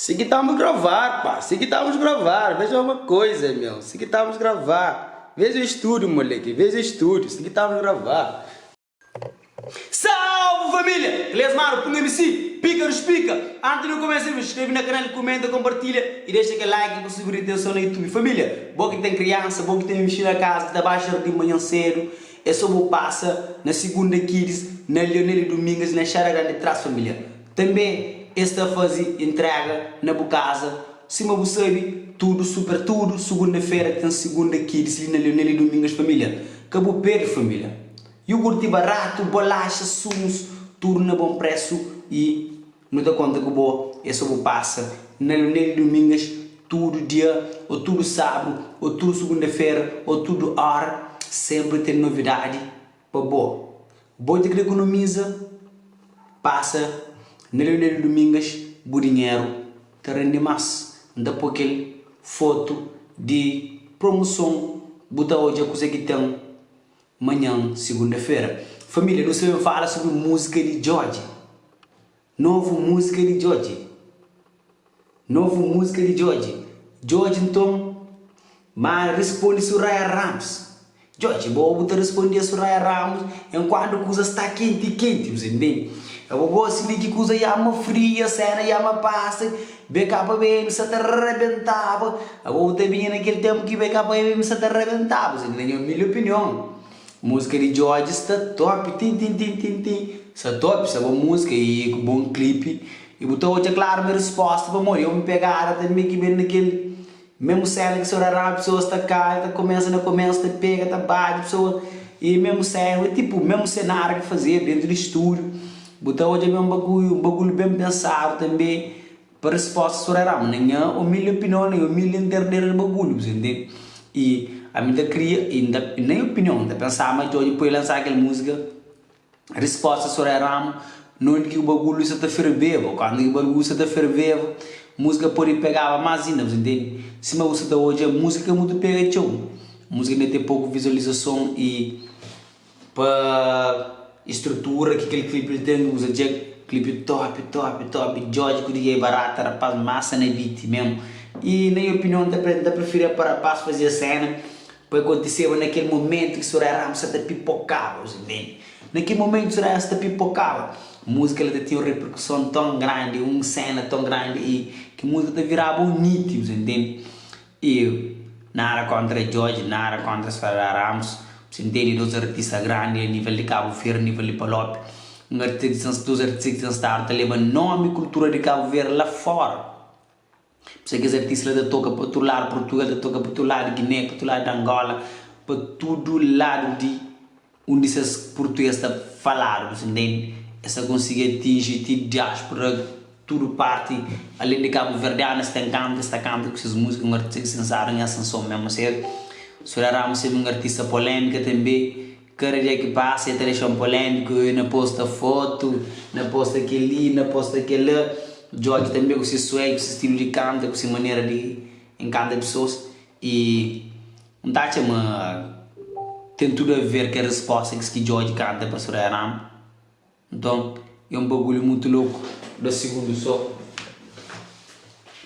Si ki tamos gravar pá, si ki tamos gravar, veja uma coisa meu, si ki tamos gravar, veja o estúdio moleque, veja o estúdio, si ki tamos gravar. Salve família! Clesmaro Punga MC, pica dos pica! Antes di nu começa vídeo, inscreve na canal, comenta, compartilha e deixa aquele like pa subir retenção na YouTube. Família, bo ki tem criança, bo ki tem bichinho na casa, ki ta bai jardim manhã cedo, é só bo passa na Segunda Kids, na Leonel Domingues, na Enxada Grande traz família. Tanbê es ta faze intrega na bu kaza. Sima bu sabe, tudu super tudu sugunda-fera ten Segunda Kids li na Leonel y Domingas Família. Ka bu perde família. Iogurti baratu, bolaxa, sumus, tudu na bon presu y nu ta konta ku bo. É so bu pasa na Leonel y Domingas tudu dia ô tudu sabru ô tudu sugunda-fera ô tudu ora. Senpri ten novidadi pa bo. Bo dja kre ikonomiza? Pasa na Leonel Domingas bu dinheru ta rende más. N ta poi kel fotu di promoson bu ta odja kuze ki ten manhan sigunda-fera. Família, nu sta ben fala sobri múzika di Djodje. Novu múzika di Djodje. Novu múzika di Djodje. Djodje nton ma risponde Suraya Ramos. Djodje, bo bu ta risponde a Suraya Ramos enkuantu kuza sta kenti kenti, bu sa ntende? Abo gosi li ki kuza yama fria, sena yama pasa, BKBM sa ta rabentaba, abo bu ta binha na kel tempu ki BKBM sa ta rabentaba, bu sa ntende? Na nha umildi opinion. Música di Djodje sta top tin tin tin tin tin sta top sta bon música e ku bon clipe e bu ta odja claro ma resposta pamodi é un pegada tambe ki ben na kel mesmo cena ki sora rap pessoas ta cai ta começa na começo ta pega ta bate pessoa e mesmo cena é tipo mesmo cenário ki fazedu dentro di estúdio bu ta odja ma é un bagulho un bagulho ben pensado tambe. Pa resposta sobre Abraão, na nha umildi opinion, na nha umildi enterder di bagulhu, bu sa intende? I ami ta kria, i N ta, na nha opinion, N ta pensa ma Djodje pode lansa kel múzika Resposta sobre Abraão, nonde ki bagulhu sa ta ferbeba, kantu ki bagulhu sa ta ferbeba, múzika pode pegaba más inda, bu sa intende? Sima bu sa ta odja, múzika ka mutu pega txeu, múzika inda ten poku vizualizason i. Pa estrutura ki kel clip li ten uza dja clip top top top Djodje ku DJ Barata rapaz massa na beat mesmo e na nha opinion nta nta preferia pa rapaz fazia sena pa akontiseba na kel momento ki Soraya Ramos sa ta pipokaba bu sa intende na kel momento ki Soraya sa ta pipokaba musika la ta tinha un reperkuson ton grandi un sena ton grandi e ki musika ta viraba un hit bu sa intende. E nada kontra Djodje, nada kontra Soraya Ramos, bu intende, dos artista grandi a nivel di Kabu Verdi, a nivel di Palop, un artista ki dos artista ki ten stadu ta leba nomi i kultura di Kabu Verdi la fora. P'isé kes artista la ta toka pa tudu ladu, Purtugal ta toka pa tudu ladu, Guiné, pa tudu ladu di Angola, pa tudu ladu di undi ses purtuges ta faladu, bu ntende? Es ta konsigi atinji ti diáspora, tudu parti, alén di kabuverdianu es ten kanta, es ta kanta ku ses múzika, un artista ki sensadu nha sanson mésmu ser, Soledad Ramos sebe un artista polémika tanbe, kada dia ki pasa e ta dexa-m polémiku, e na posta fotu, na posta kel-li, na posta kel-la, Djodje tanbe ku se swag, ku se stilu di kanta, ku se manera di enkanta pesoas y. N ta atxa ma ten tudu a ver kel resposta ki Djodje kanta pa Soraya Ramos. Nton, é un bagulhu mutu loku. Da sigundu so.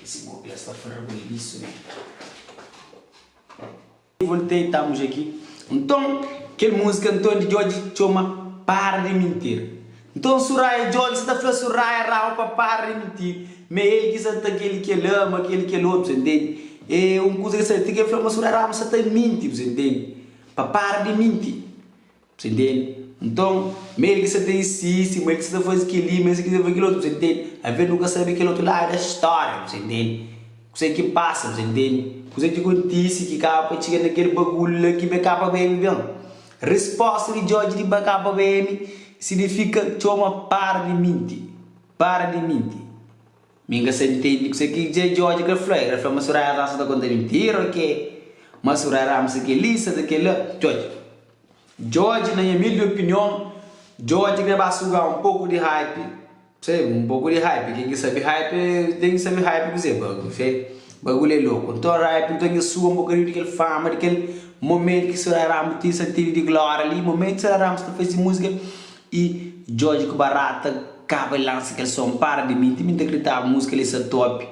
Esse boca sta faraboliso né. Voltei, estamos aqui. Nton, kel múzika nton di Djodje txoma Para de Mentir. Nton Suraya Djodje sa ta fla Suraya Rama pa para di minti ma el ki sa ta kel kel la ma kel kel otu sa ntende e un kuza ki sa ti ke fla ma Suraya Rama sa ta minti bu sa ntende pa para di minti bu sa ntende nton ma el ki sa ta insisti ma el ki sa ta fazi keli ma el ki sa ta fazi kel otu bu sa ntende aves nu ka sabi kel otu ladu da stória bu sa ntende kuzê ki pasa bu sa ntende kuzê ki kontisi ki kaba pa txiga na kel bagulhu la ki be kaba ben ben. Resposta di Djodje di BKBM signifika txoma para di minti, para di minti. Mi N ka sa ntende kuse ki dja Djodje kre fla. El kre fla ma Soraya Ramos sa ta konta mintira o ke? Ma Soraya Ramos sa kel-li, sa ta kel-la. Djodje, Djodje na nha humildi opinion, Djodje kre ba suga un poku di hype. Sei, un poku di hype, ken ki sabi hype ten ki sabi hype kuzê, bagulho fe, bagulho é loku. Nton hype nton nha sua un bokadinhu di kel fama di kel momentu ki Soraya Ramos tinha sentidu di glória li, momentu ki Soraya Ramos ta faze múzika y Djodje ku Barata kaba di lansa kel son Para di Minti, mi ta kriditaba múzika li sta top.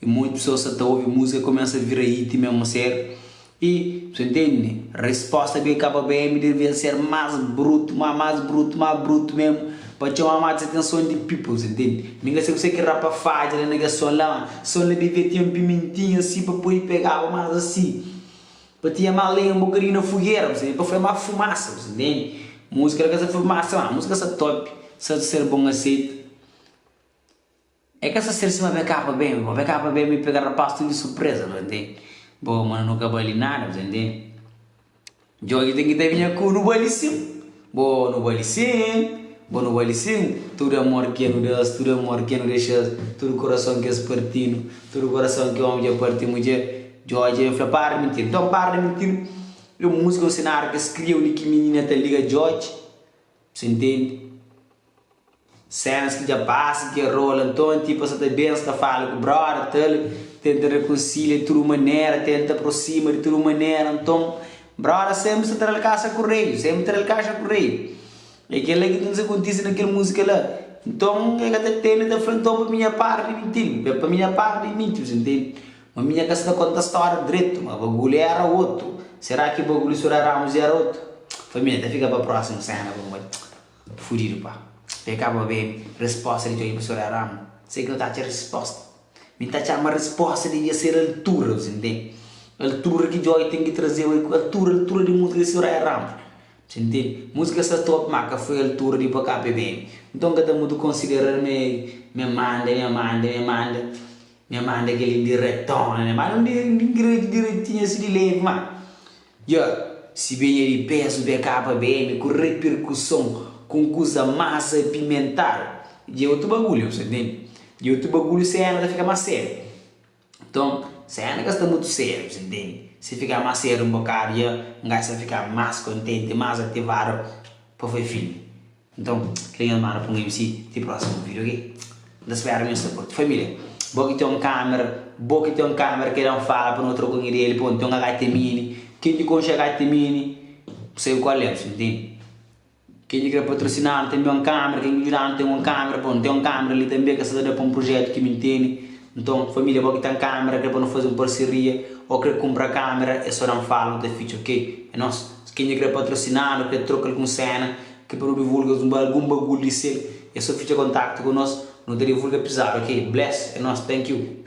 I monti pesoas sa ta obi múzika kumesa vira hit mesmu sériu. I, bu ntende? Resposta BKBM devia ser más brutu, má más brutu, má brutu mesmu, pa txoma más atenson di people, bu ntende? Mi ka sabe kuzê ki rapa fadja la na kel son la, má son la devia tinha un pimentinha asi pa pode pegaba más asi, pa tinha más lenha un bokadinhu na fogera, bu ntende? Pa fai más fumasa, bu ntende? Múzika la ka sa fumasa, má múzika sta top, sa ser bon aseita. É ka sa ser sima BKBM, bo BKBM pega rapaz tudu di surpresa, bu ntende? Bo mano nu ka bali nada, bu ntende? Djogi ten ki ta binha ku nu bali sim, bo nu bali sim, bo nu bali sim Tudu amor ki nu da-s, tudu amor ki nu dexa-s, tudu kurason ki es parti-nu, tudu kurason ki omi dja parti mudjer Djogi fla para di mintira, nton para di mintira é un múzika, un senáriu ki es kria undi ki minina ta liga Djogi, bu ntende? Cenas ki dja pasa, ki dja rola, nton tipo sa ta ben, sa ta fala ku brother tal, tenta rekonsilia di tudu manera, tenta aprosima di tudu manera, nton brother sempri sa ta dal kasa kureiu, sempri ta dal kaxa kureiu, é kela ki ta kontisi na kel musika la, nton e ka ta tende ta fla nton pa mi nha para di mintil, pa mi nha para di minti, bu ntende, ma mi nha ka sa ta konta storia dretu, ma bagulho era otu, sera ki bagulho Soraya Ramos era otu? Família ta fika pa prósimu sena pamodi. Fudidu pa. Pa e kaba bem resposta di djobe pa Soraya Ramos. Sei ki nu ta atxa resposta. Mi ta atxa ma resposta devia ser altura, bu ntende? Altura ki djobe ten ki trazeba altura, altura di musika di Soraya Ramos. Bu ntende? Musika sta top ma ka foi altura di pa KPBM. Nton ka ta mutu konsidera ma e manda, ma e manda, ma e manda, ma e manda kel indiretona, ma e manda un indiretinha asi di levi ma. Dja, si benha di pezu BKBM ku reperkuson ku un kuza más apimentadu, dja é otu bagulhu, bu sta ntende? Dja é otu bagulhu, séna ta fika más sériu. Nton, séna ka sta mutu sériu, bu sta ntende? Si fika más sériu un bokadu dja, un gaju ta fika más kontenti, más ativadu pa fai filmi. Nton, kel nhos manda pa un MC ti prósimu vídiu, ok? N ta spera ma nhos ta kurti. Família, bo ki ten un kamera, bo ki ten un kamera ke da-m fala pa no troka un ideia li, pô, N ten un HT mini, ken ki konxe HT mini, bu sabe kual é, bu sta ntende? Ken ki kre patrosina-nu tanbe un kamera, ken ki djuda-nu ten un kamera, pô, N ten un kamera li tanbe ka sta ta da pa un prujétu ki mi N tene. Nton, família, bo ki ten kamera, kre pa nu faze un parseria ô kre kunpra kamera, é sô da-m fala, nu ta fitxa, ok? É nos. Ken ki kre patrosina-nu, kre troka algun séna, Ki pa nu divulga algun bagulhu di sel é so fitxa kontaktu ku nos nu ta divulga pizadu ok bless é nos thank you.